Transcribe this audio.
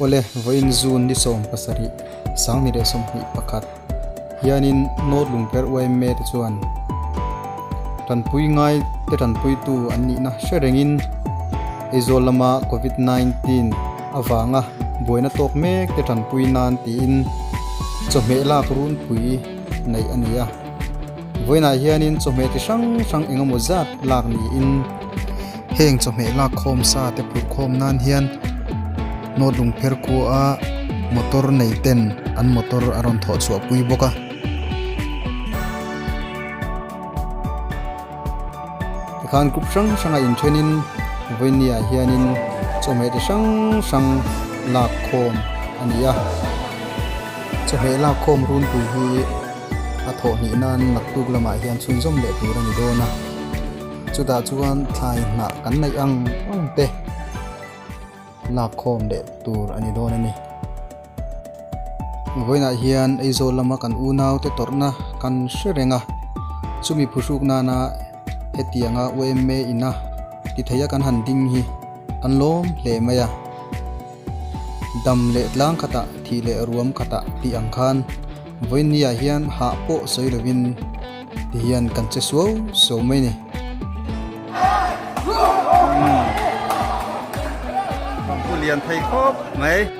Awle, vawiin June ni 17, 2021 hianin North Lungper yma te chuan tanpui ngai te tanpuitu an nihna hre rengin Aizawl lama Covid 19 avanga buaina tawk mek te tanpui nan tiin chawhmeh lak runpui neih a ni a. Vawiinah hianin chawhmeh ti hrang hrang engemaw zat lak niin heng chawhmeh lak khawm sa te phurh khawm nan hian nawt lung pher khua motor nei ten an motor a rawn thawh chhuah pui bawk a. Tikhan group hrang hranga inthenin vawinia hianin chawhmeh ti hrang hrang lak khawm a ni a. Chawhmeh lak khawm runpui hi a thawh hnih nan naktuk lamah hian chhunzawm leh tur a ni dawn a. Chutah chuan thlai hnah kan neih ang ang te lak khawm leh tur a ni dawn a ni. Vawiinah hian Aizawl lama kan unau te tawrhna kan hre reng a, chumi phuhruk nana hetianga UMA ina ti theia kan han ding hi kan lawm hle mai a. Dam leh tlang khatah, thih leh ruam khatah tih ang khan vawiinniah hian hah pawh sawi lovin ti hian kan che suau suau mai ni. Bangpu lian thei khawp mai.